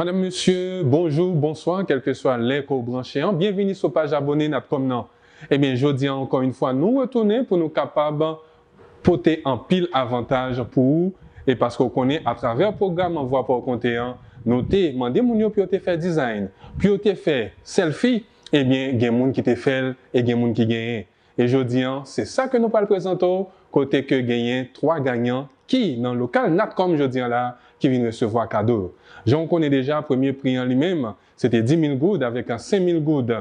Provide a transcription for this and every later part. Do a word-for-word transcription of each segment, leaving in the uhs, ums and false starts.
Medam, mesye, bonjou, bonswa, kèlkeswa lè ke w branche an, byenvini sou paj abòne Natcom nan. Ebyen, jodi a, ankò yon fwa, nou retounen pou nou kapab pote anpil avantaj pou ou, e paske w konnen, atravè pwogram Vwa Pa W Konte an, nou te mande moun yo pou yo te fè design, pou yo te fè selfie, ebyen, gen moun ki te fè l e gen moun ki genyen. E jodi a, se sa ke nou pral prezante w, kote ke genyen twa ganyan ki nan lokal Natcom jodi a la, ki vin resevwa kado yo. Jan w konnen deja, premye pri an li menm, se te dis mil goud avèk senk mil goud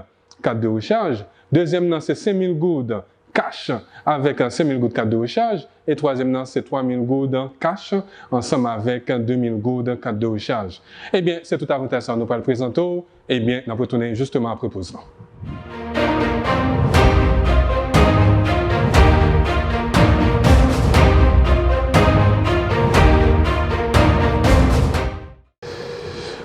kat de rechaj. Dezyèm nan, se senk mil goud kach avèk senk mil goud kat de rechaj. E twazyèm nan, se twa mil goud kach ansanm avèk de mil goud kat de rechaj. Ebyen, se tout avantaj sa nou pral prezante w. Ebyen, n ap retounen jisteman apre poz lan.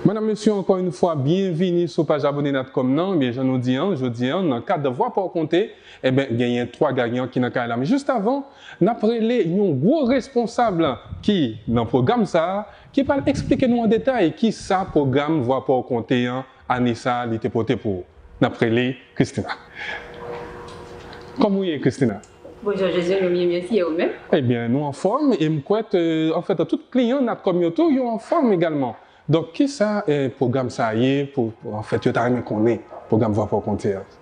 Medam, mesye, ankò yon fwa, byenvini sou paj abòne Natcom nan. Ebyen, jan nou di an, jodi a, nan kad Vwa Pa W Konte, ebyen, genyen twa ganyan ki nan kay la. Men jis avan, n ap rele yon gwo responsab ki nan pwogram sa a, ki pral eksplike nou an detay kisa pwogram Vwa Pa W Konte an, ane sa a, li te pote pou ou. N ap rele Christina. Kòman w ye, Christina? Bonjou, Jezi, nou byen, mèsi, e ou menm? Ebyen, nou anfòm, e m kwè, euh, anfèt, tout kliyan Natcom yo tou, yo anfòm egalman. Donk, kisa, eh, pwogram sa a ye pou, pou, anfèt, yo ta renmen konnen pwogram Vwa Pa W Konte an?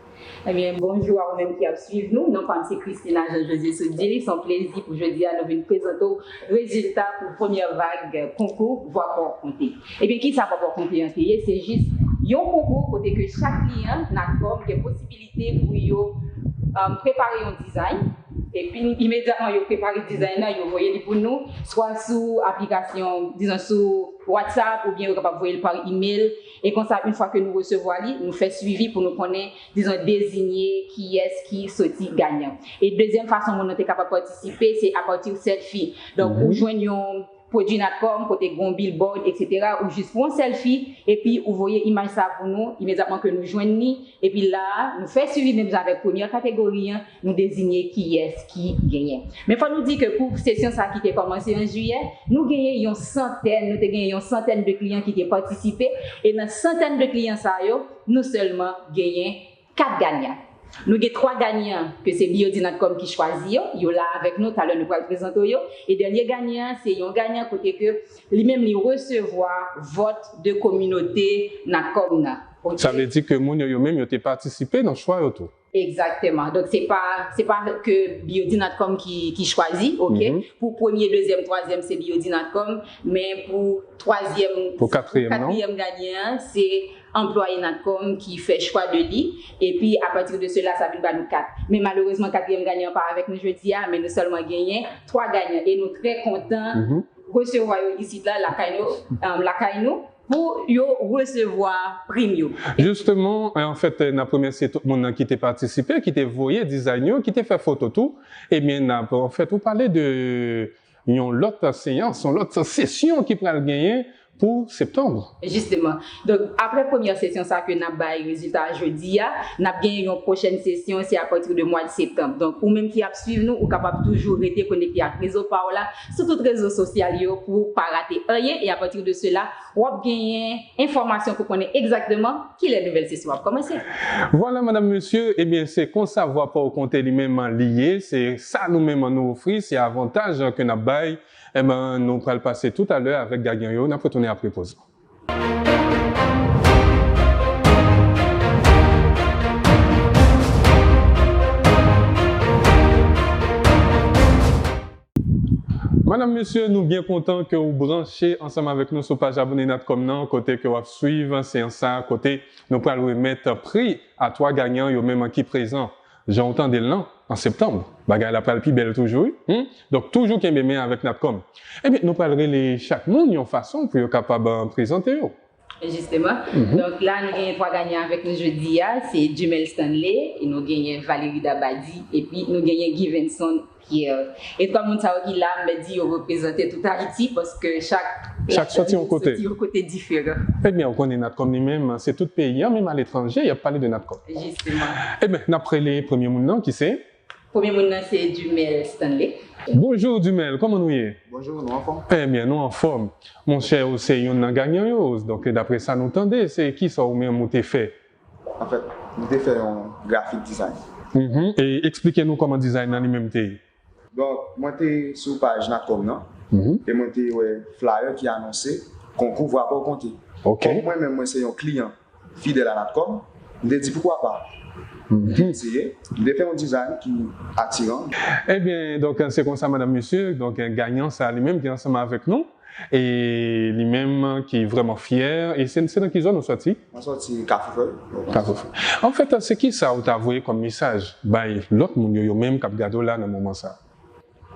Ebyen, bonjou a ou menm ki ap swiv nou. Non pa m se Christina Jean José Soudil. Se yon plezi pou jodi a nou vin prezante w rezilta pou premyè vag konkou Vwa Pa W Konte. Ebyen, kisa Vwa Pa W Konte an te ye? Se jis yon konkou kote ke chak kliyan Natcom gen posibilite pou yo, um, prepare yon design. Epi, imedyatman yo prepare design nan, yo voye li pou nou, swa sou aplikasyon, dizon sou WhatsApp, oubyen yo kapab voye l pa email. E konsa, yon fwa ke nou resevwa li, nou fè swivi pou nou konnen, dizon, dezinye kiyès ki soti ganyan. E dezyèm fason moun nan te kapab patisipe, se apati selfie. Donk, ou jwenn yon pwodui Natcom, kote gen yon billboard, et cetera, ou jis pran yon selfie, epi ou voye imaj sa pou nou, imedyatman ke nou jwenn li, epi la a, nou fè swivi menm jan avèk premyè kategori an, nou dezinye kiyès ki genyen. Men fò nou di ke pou sesyon sa ki te kòmanse an jiyè, nou genyen yon santèn, nou te genyen yon santèn de kliyan ki te patisipe, e nan santèn de kliyan sa yo, nou sèlman genyen kat ganyan. Nou gen twa ganyan ke se B O D Natcom ki chwazi yo, yo la avèk nou, talè nou pral prezante yo, e dènye ganyan an, se yon ganyan kote ke li menm li resevwa vòt de kominote Natcom nan. Oke? Sa vle di ke moun yo, yo menm, yo te patisipe nan chwa yo tou. Egzakteman. Donk, se pa, se pa ke B O D Natcom ki, ki chwazi, oke? Pou premye, dezyèm, twazyèm, se B O D Natcom, men pou twazyèm, pou katriyèm, non? Katriyèm ganyan an, se anplwaye Natcom ki fè chwa de li, epi apati de sela, sa vin ba nou kat. Men malerezman, katriyèm ganyan an pa avèk nou jodi a, men nou sèlman genyen twa ganyan, e nou trè kontan resevwa yo isit la, lakay nou, um, lakay nou, pou yo resevwa prim yo. Jisteman, anfèt, n ap remèsye tout moun nan ki te patisipe, ki te voye design yo, ki te fè foto tou. Ebyen, n ap, anfèt, ou pale de yon lòt seyans, yon lòt sesyon ki pral genyen pou septanm. Jisteman. Donk, apre premyè sesyon sa ke n ap bay rezilta a jodi a, n ap genyen yon pwochèn sesyon, se apati de mwa de septanm. Donk, ou menm ki ap swiv nou, ou kapab toujou rete konekte ak rezo pa w la, sou tout rezo sosyal yo, pou w pa rate anyen. E apati de sela, w ap genyen enfòmasyon pou konnen egzakteman kilè nouvèl sesyon ap kòmanse. Vwala, medam, mesye, ebyen, se konsa Vwa Pa W Konte li menm li ye, se sa nou menm nou ofri, se avantaj ke n ap bay. Ebyen, nou pral pase toutalè avèk ganyan yo, n ap retounen apre poz lan. Medam, mesye, nou byen kontan ke w branche ansanm avèk nou sou paj abòne Natcom nan, kote ke w ap swiv seyans sa, kote nou pral remèt pri a twa ganyan yo menm ki prezan. Jan w tande l lan, an septanm, bagay la pral pi bèl toujou, wi. Hmm? Donk, toujou kenbe men avèk Natcom. Ebyen, nou pral rele chak moun yon fason pou yo kapab, euh, prezante yo. Jisteman. Donk la, nou genyen twa ganyan avèk nou jodi a, se Jumel Stanley, e nou genyen Valerida Badi, epi nou genyen Givenson Pierre. E twa moun sa yo ki la, m di yo reprezante tout Ayiti, paske chak, chak soti yon kote. Soti yon kote diferan. Ebyen, ou konnen Natcom li menm, se tout peyi an, menm aletranje, y ap pale de Natcom. Jisteman. Ebyen, n ap rele premye moun nan, ki se? Premye moun nan se Dumel Stanley. Bonjou Dumel, kòman nou ye? Bonjou, nou anfòm? Ebyen, nou anfòm. Monchè, ou se youn nan ganyan yo. Donk, daprè sa nou tande, se kisa ou menm ou te fè? Anfèt, m te fè yon graphic design. Mhm. E eksplike nou kòman design nan li menm te ye. Donk, mwen te sou paj Natcom nan, e mwen te wè flyer ki anonse konkou Vwa pa w konte. Ok. Kòm mwen menm, mwen se yon kliyan fidèl a Natcom, m te di poukwa pa. M te eseye, m te fè yon design ki atiran. Ebyen, donk, se konsa, madanm, mesye, donk, ganyan sa li menm ki ansanm avèk nou. E li menm ki vrèman fyè. E se, se nan ki zòn ou sòti? Mwen sòti Kafou Fèy. Kafou Fèy. Anfèt, se kisa ou ta voye kòm mesaj bay lòt moun yo, yo menm k ap gade w la nan moman sa?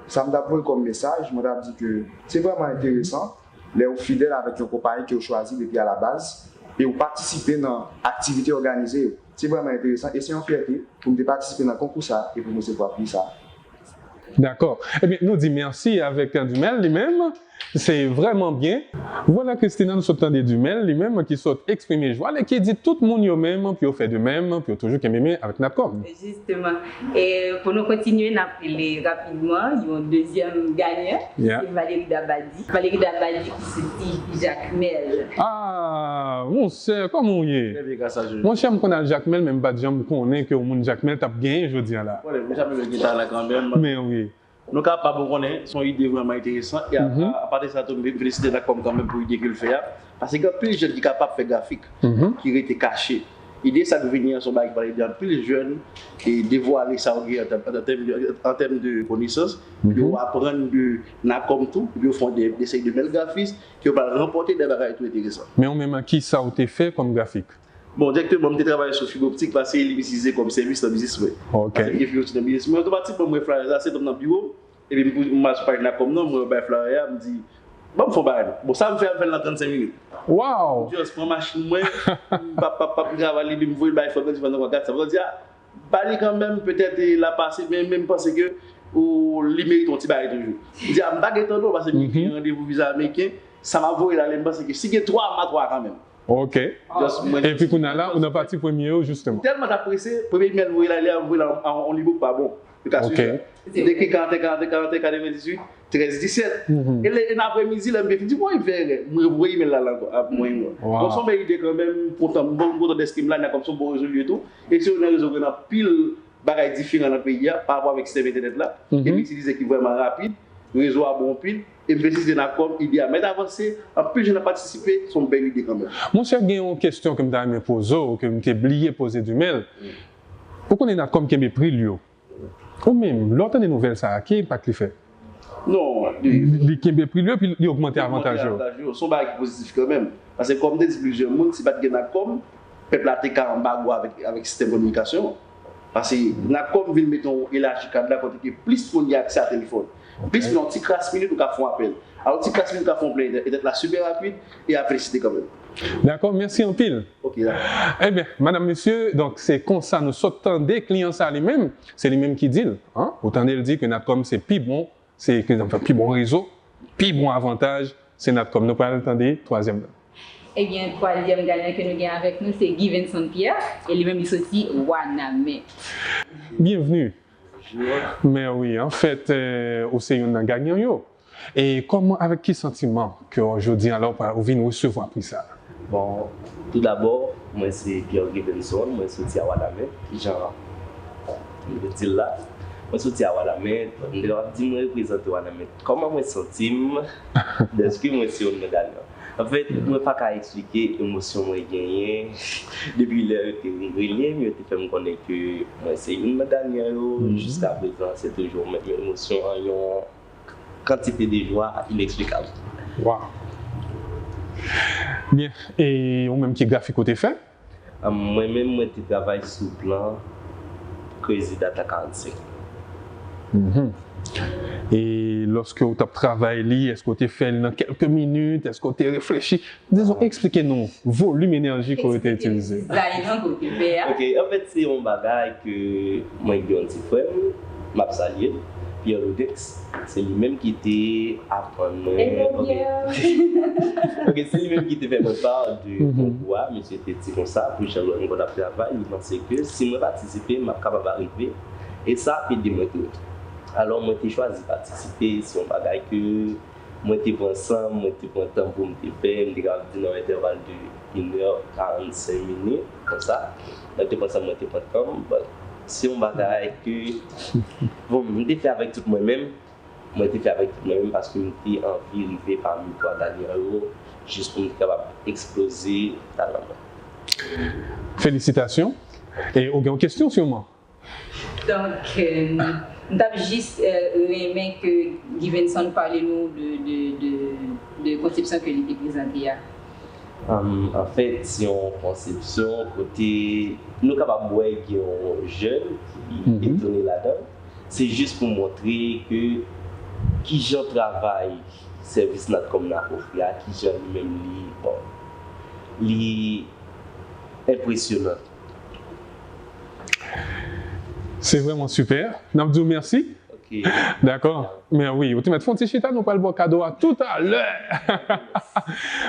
Sa m t ap voye kòm mesaj, mwen t ap di ke se vrèman enteresan lè ou fidèl avèk yon konpayi ke ou chwazi depi alabaz e ou patisipe nan aktivite òganize yo. Se vrèman enteresan e se yon fyète pou m te patisipe nan konkou sa e pou m resevwa pri sa. Dakò. Ebyen, nou di mèsi avèk Dumel li menm. Se vrèman byen. Vwala, Christina, nou sot tande Dumel li menm ki sot eksprime jwa li, ki di tout moun yo menm pou yo fè de menm, pou yo toujou kenbe men avèk Natcom. Jisteman. E pou nou kontinye, n ap rele rapidman yon dezyèm ganyan, Yeah. se Valérie Dabadi. Valérie Dabadi ki soti Jakmèl. Ah, monchè, kòman ou ye? Trè byen, gras a Jezi. Monchè, m konn al Jakmèl, men m pa t janm konnen ke yon moun Jakmèl t ap genyen jodi a la. Konnen, men Jakmèl gen talan kanmenm. Men wi. Nou kapab, ou konnen, se yon ide vrèman enteresan. E apa, apa de sa tou, m felisite Natcom kanmenm pou ide ke l fè a. Paske gen anpil jèn ki kapab fè grafik, ki rete kache. Ide sa k vini an, se yon bagay ki pral ede anpil jèn e devwale sa yo gen an tèm, an tèm de, an tèm de konesans. Yo aprann de Natcom tou, epi yo fè de, de seri de bèl grafis, ke yo pral ranpòte de bagay tou enteresan. Men ou menm, kisa ou te fè kòm grafik? Bon, dirèkteman, m te travay sou fib optik paske li m itilize kòm sèvis nan biznis mwen. Ok. Paske m gen fib optik nan biznis mwen. Otomatikman, m wè flyer la, se tanm nan biwo m, epi m pou- m al sou paj Natcom nan, m wè yo bay flyer a, m di, ban m fè yon bagay non. Bon, sa m fè a, m fè l nan trannsenk minit. Wow! M just pran machin mwen, m pap, pap, pap, m travay li, epi m voye l bay frè m, m di, frè m, gad sa. Frè m di, ah, ba li kanmenm, petèt, e, l a pase, men, men m panse ke ou, li merite yon ti bagay toujou. M di, ah, m pa gen tan non, paske m gen randevou viza ameriken, sa m ap voye la, m panse ke si gen twa, m a twa kanmenm. Ok. Just mwen Epi kounye a la, ou nan pati premye yo, jisteman. Tèlman t ap prese, premye imèl m voye la, li a voye la an, an, an libok pa bon. Yo ka Ok. swiv la. M te ekri karantèn, karantèn, karantèn, katrevendizuit, trèz disèt. E lè, e nan aprèmidi, lè m vin fini, bon, m fè erè. M revoye imèl la la ankò, ap mwen yo. Wow. Bon, se yon bèl ide kanmenm, m kontan, m bon, m kontan dèske m la, nan kòm se yon bon rezo li ye tou. E se youn nan rezo ki gen anpil bagay diferan nan peyi a, pa rapò avèk sistèm entènèt la. E m itilize ki vrèman rapid, rezo a bon anpil, e m felisite Natcom, ide a mèt avanse, anpil jèn ap patisipe, se yon bèl ide kanmenm. Monchè, gen yon kesyon ke m ta renmen poze w, ke m te bliye poze Dumel. Ou konnen Natcom kenbe pri l yo. Ou menm, lè w tande nouvèl sa a, ki enpak li fè? Non, Li kenbe pri l yo, epi li ogmante avantaj yo. Avantaj yo. Se yon bagay ki pozitif kanmenm. Paske kòm m te di plizyè moun, si pa t gen Natcom, pèp la te ka anba gou avèk, avèk sistèm kominikasyon an. Paske Natcom vin mete yon elaji kad la kote ke plis moun gen aksè a telefòn. Plis moun, yon ti kras minit ou ka fè yon apèl. Alò, ti kras minit ou ka fè yon plen entènèt la super rapid e a felisite kanmenm. Dakò, mèsi anpil. Ok, dakò. Ebyen, madanm, mesye, donk se konsa nou sot tande kliyan sa li menm, se li menm ki di l, hein? Ou tande l di ke Natcom se pi bon, se, anfen, pi bon rezo, pi bon avantaj, se Natcom. Nou pral tande twazyèm nan. Ebyen, twazyèm ganyan ke nou gen avèk nou, se Givenson Pierre, e li menm li soti Wanament. Byenvni. Men wi, anfèt, euh, ou se youn nan ganyan yo. E kòman, avèk ki santiman ke w, jodi a la, ou pa, ou vin resevwa pri sa? Bon, tou dabò, mwen se Pierre Givenson, mwen soti a Wanament, jan m te di l la. Mwen soti a Wanament, m te kapab di mwen reprezante Wanament. Kòman mwen santi m dèske mwen se youn nan ganyan? Anfèt, mwen pa ka eksplike emosyon mwen genyen depi lè yo te vin rele m, yo te fè m konnen ke mwen se youn nan ganyan yo. Jiskaprezan, se toujou menm emosyon an, yon kantite de jwa ineksplikab. Wow. Byen, e ou menm, ki grafik ou te fè? Mwen menm, mwen te travay sou plan Crazy Data karannsenk. Mhm. E lòske w t ap travay li, èske w te fè l nan kèlke minit? Èske w te reflechi? Dizon, eksplike nou volim enèji ke w te itilize. Dizay nan ke w te fè a. Ok, anfèt, se yon bagay ke mwen gen yon ti frè m, m ap salye l, Pierre Lodex. Se li menm ki te aprann mwen. Hello, Ok. Pierre. Ok, se li menm ki te fè mwen pa de konkou a. Misye te di konsa, pou jan lòt moun konn ap travay, li panse ke si mwen patisipe, m ap kapab arive. E sa ap ede mwen tou. Alò, mwen te chwazi patisipe, se yon bagay ke mwen te pran san m, mwen te pran tan pou m te fè, m te kapab di nan yon entèval de inè karannsenk minit, konsa. Mwen te pran san m, mwen te pran tan m, but se yon bagay ke, bon, m te fè avèk tout mwen menm, mwen te fè avèk tout mwen menm paske m te anvi rive pami twa ganyan yo, jis pou m te kapab eksploze talan mwen. Felisitasyon. E ou gen yon kesyon siman? Donk, euh, m t ap jis euh, renmen ke Givenson pale nou de, de, de, de konsepsyon ke li te prezante a. Um, anfèt, se yon konsepsyon kote nou kapab wè gen yon jèn ki etone ladan l. Se jis pou montre ke kijan travay sèvis Natcom nan ap ofri a, kijan li menm li, bon, li enpresyonan. Se vrèman sipè. N ap di w mèsi. Ok. Dakò. Men wi, ou te mèt fè yon ti chita, nou pral ba w kado a toutalè.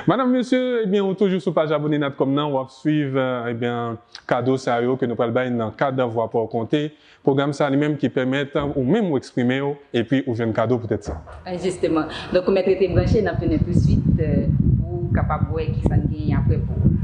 Madanm, mesye, ebyen, ou toujou sou paj abone Natcom nan, w ap swiv, ebyen, kado sa yo ke nou pral bay nan kad Vwa pa w konte. Pwogram sa li menm ki pèmèt ou menm ou eksprime w epi ou jwenn kado poutèt sa. Jisteman. Donk, ou mèt rete branche, n ap tounen touswit euh, pou w kapab wè kisa n genyen apre pou ou.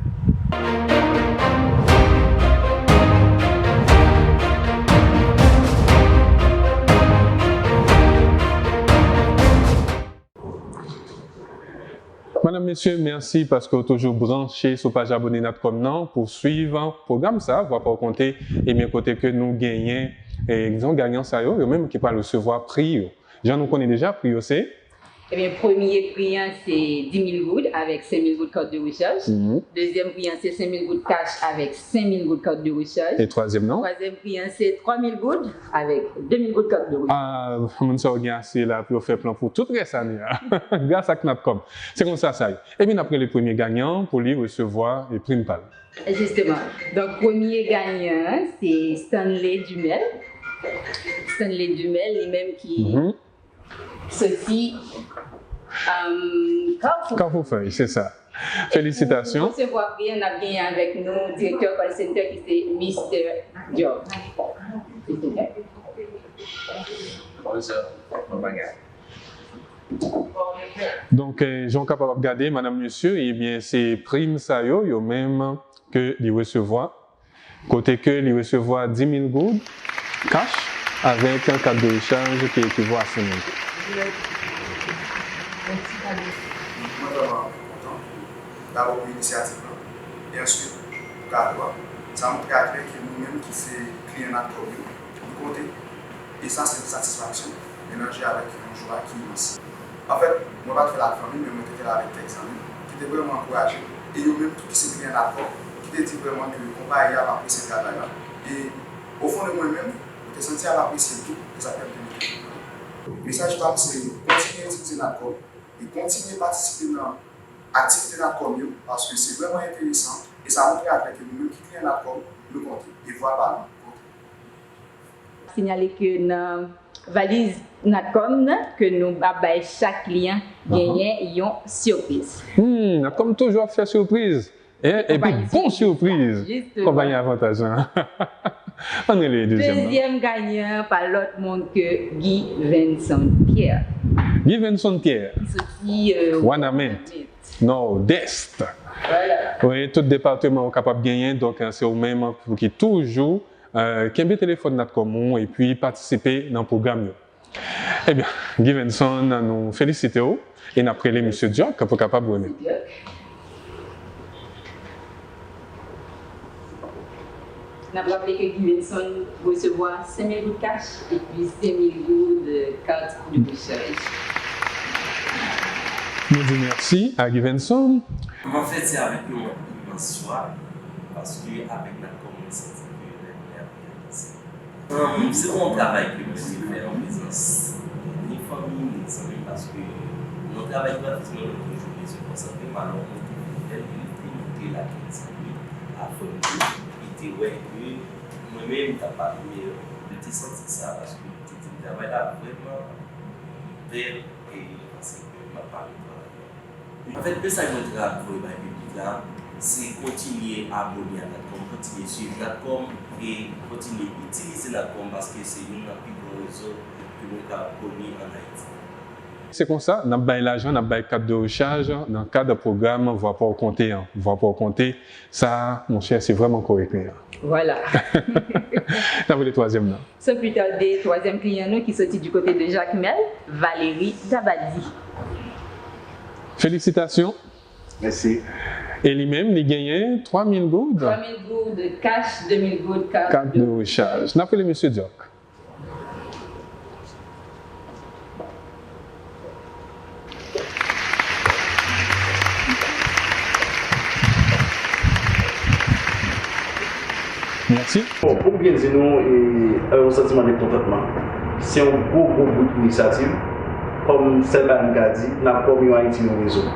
Madanm, mesye, mèsi paske w toujou branche sou paj abone Natcom nan pou w swiv pwogram sa, Vwa pa w konte, ebyen kote ke nou genyen, e, dizon, ganyan sa yo, yo menm ki pral resevwa pri yo. Jan nou konnen deja, pri yo se? Ebyen, premye pri an se dis mil goud avèk senk mil goud kat de rechaj. Dezyèm pri an se senk mil goud kach avèk senk mil goud kat de rechaj. E twazyèm nan? Twazyèm pri an se twa mil goud avèk de mil goud kat de rechaj. Ah, moun sa yo gen ase la pou yo fè plan pou tout rès ane a. Gras ak Natcom. Se konsa sa ye. Ebyen, n ap rele premye ganyan pou li resevwa e prim pa l. Jisteman. Donk, premye ganyan an, se Stanley Dumel. Stanley Dumel, li menm ki soti um, Kafou. Kafou Fèy, se sa. Felisitasyon. Resevwa pri an, n ap genyen avèk nou direktè call center ki se Mister Job. Donk, eh, jan w kapab ap gade, madanm, mesye, ebyen, se prim sa yo, yo menm ke li resevwa. Kote ke li resevwa dis mil goud kach avèk yon kat de rechaj ki ekivwa a senk mil goud. Mwen vrèman kontan, dabò pou inisyativ lan, e answit pou kado a. Sa montre aklè ke nou menm ki se kliyan Natcom yo, nou konte. E sa se yon satisfaksyon melanje avèk yon jwa ki imans. Anfèt, mwen pa t fè l ak fanmi m, men mwen te fè l avèk kèk zanmi m, ki te vrèman ankouraje m, e yo menm tou ki se kliyan Natcom, ki te di vrèman ke konpayi a ap apresye travay la, e ofon de mwen menm, mwen te santi ap apresye l tou, e sa fè m te mete tou. Mesaj pa m se kontinye itilize Natcom, e kontinye patisipe nan aktivite Natcom yo, paske se vrèman enteresan, e sa montre aklè ke nou menm ki kliyan Natcom, nou konte, e vwa pa nou konte. Sinyale ke nan valiz Natcom nan ke nou ap bay chak kliyan genyen yon sipriz. Hmm, Natcom toujou ap fè sipriz. E, epi bon sipriz. Konpayi avantaj lan. Ann rele dezyèm nan. Dezyèm ganyan pa lòt moun ke Guy Venson Pierre. Guy Venson Pierre. Ki soti euh, Wanament. Nòdès. Wi, tout depatman ou kapab genyen, donk se ou menm pou ki toujou kenbe telefòn Natcom ou epi patisipe nan pwogram yo. Ebyen, Givenson, nou felisite w e n ap rele Mesye Djòk pou kapab remèt. N ap raple ke Givenson resevwa senk mil goud kach epi senk mil goud kat de rechaj. Nou di mèsi a Givenson. Anfèt, se avèk yon imans jwa, paske avèk Natcom mwen santi ke rèv mwen ap vin avanse. Ahn, se yon travay ke mwen te fè an prezans ni fanmi, ni zanmi, paske yon travay gratis mwen menm toujou bezwen konsantre m, alò mwen te vin fè l, e li te montre l ak yon zanmi, a fanmi, li te wè ke mwen menm m t ap pa pi meyè. Li te santi sa, paske li te di m travay la vrèman bèl, e li panse ke m ap pa retounen. Anfèt, mesaj mwen te ka voye bay piblik la, Se kontinye abòne a Natcom, kontinye swiv Natcom e kontinye itilize Natcom paske se youn nan pi bon rezo ke nou ka koni ann Ayiti. Se konsa, n ap bay lajan, n ap bay kat de rechaj nan kad pwogram Vwa pa w konte an. Vwa pa w konte, sa a, monchè, se vrèman kò eklè an. Vwala. N ap rele twazyèm nan. San pli tade, twazyèm kliyan nou ki soti di kote de Jakmèl, Valérie Dabadi. Felisitasyon. Mèsi. E li menm, li genyen twa mil goud. Twa mil goud kach, de mil goud kat de rechaj. N ap rele mesye Djòk. Mèsi. Bon, pou m byen di nou, e, yon santiman de kontantman. Se yon gwo, gwo bout inisyativ. Kòm sèl bagay m ka di, Natcom yon Ayiti, yon rezo.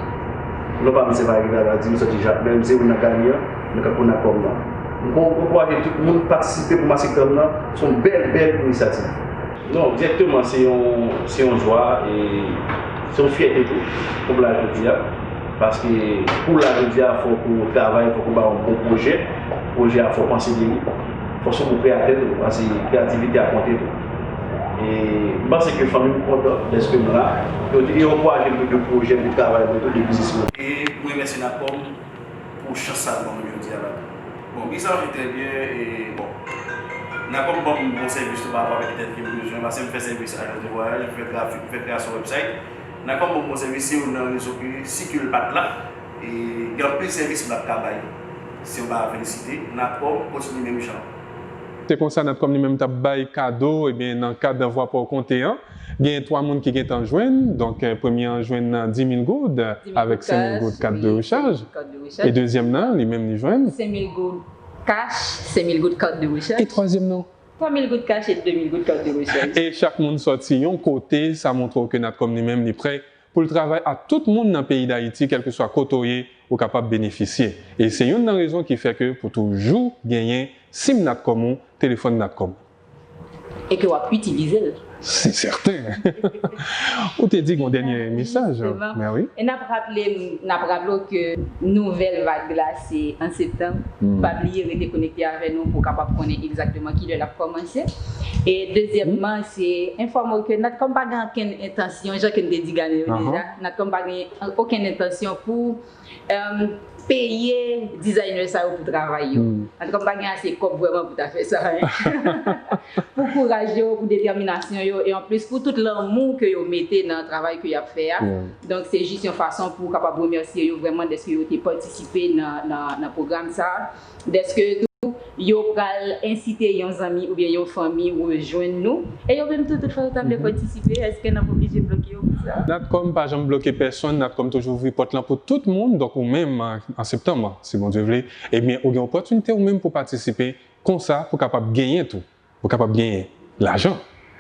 Non pa m se Valérie Dabadi, m soti Jakmèl, m se youn nan ganyan nan kankou Natcom nan. M kon- ankouraje tout moun patisipe pou Masik Tanm nan, se yon bèl, bèl inisyativ. Non, dirèkteman, se yon, se yon jwa e se yon fyète tou pou la jodi a. Paske pou la jodi a, fòk ou travay, fòk ou ba yon bon pwojè. Pwojè a, fòk ou panse de li. Fòk se yon kreyatè tou, paske kreyativite a konte tou. E m panse ke fanmi m kontan dèske m la. Yo te ankouraje m tou de pwojè, de travay mwen tou, de biznis mwen. E m remèsye Natcom pou chans sa nou ban mwen jodi a la. Bon, biznis la mache trè byen e bon. Natcom ban m bon sèvis tou pa rapò avèk entèvyou m bezwen, paske m fè sèvis ajans de vwayaj, m fè grafik, m fè kreyasyon website. Natcom ban m bon sèvis, se youn nan rezon ke si ke l pa t la, e gen anpil sèvis m t ap ka bay. Se yon bagay a felisite. Natcom kontinye menm jan. Se konsa, Natcom li menm t ap bay kado, ebyen, nan kad Vwa pa w konte an, gen twa moun ki gentan jwenn. Donk, eh, premye an jwenn nan di mil goud, avèk senk mil goud kat de rechaj. E dezyèm nan, li menm li jwenn senk mil goud kach, senk mil goud kat de rechaj. E twazyèm nan? Twa mil goud kach e de mil goud kat de rechaj. E chak moun sòti yon kote, sa montre w ke Natcom li menm li prè pou l travay ak tout moun nan peyi Dayiti, kèlkeswa kote w ye, ou kapab benefisye. E se youn nan rezon ki fè ke pou toujou genyen sim Natcom ou, telefòn Natcom. E ke w ap itilize l. Se sèten. Ou te di gon dènye mesaj. Jisteman. Men wi. E n ap raple, n ap raple w ke nouvèl vag la, se an septanm. Hmm. Pa bliye rete konekte avè nou pou w kapab konnen egzakteman kilè l ap kòmanse. E dezyèmman, se enfòme w ke Natcom pa gen okenn entansyon, jan ke n te di Ganyan yo deja, Natcom pa gen okenn entansyon pou, em, peye designer sa yo pou travay yo. Hmm. Antouka, m pa gen ase kòb vrèman pou ta fè sa, en. Pou kouraj yo, pou detèminasyon yo, e anplis pou tout lanmou ke yo mete nan travay ke y ap fè a. Yeah. Donk, se jis yon fason pou w kapab remèsye yo vrèman dèske yo te patisipe nan, nan, nan pwogram sa a. Dèske tou, yo pral ensite yon zanmi oubyen yon fanmi rejwenn nou. E yo menm tou, tout fwa yo ta vle patisipe, èske n ap oblije bloke yo pou sa? Natcom pa janm bloke pèsonn, Natcom toujou ouvri pòt lan pou tout moun. Donk, ou menm, an, an septanm, si Bondye vle, ebyen, ou gen opòtinite ou menm pou patisipe konsa, pou kapab genyen tou. Ou kapab genyen lajan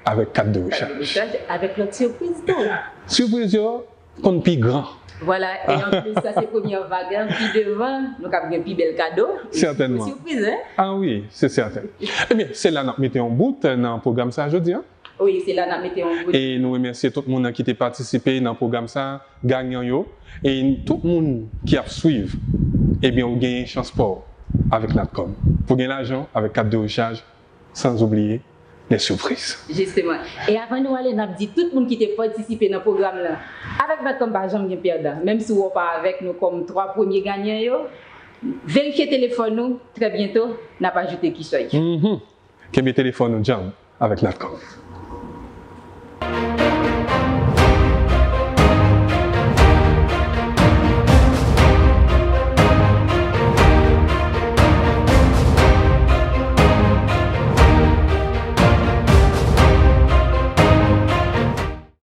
avèk kat de rechaj. Kat de rechaj, avèk lòt sipriz tou. Sipriz yo konn pi gran. Vwala, e anplis, sa se premyè vag lan, pi devan, nou kab gen pi bèl kado, e pi gwo sipriz, en. Ah wi, se sèten. Ebyen, se la n ap mete yon bout nan pwogram sa a jodi a. Wi, se la n ap mete yon bout. E nou remèsye tout moun nan ki te patisipe nan pwogram sa a, ganyan yo, e tout moun ki ap swiv, ebyen, ou genyen chans pa w avèk Natcom. Pou gen lajan avèk kat de rechaj, sans oublier les surprises. Jisteman. E avan nou ale, n ap di tout moun ki te patisipe nan pwogram lan, avèk Natcom pa janm gen pèdan. Menm si w pa avèk nou kòm twa premye ganyan yo, verifye telefòn ou, trè byento, n ap ajoute kichòy. Mhm. Kenbe telefòn ou djanm avèk Natcom.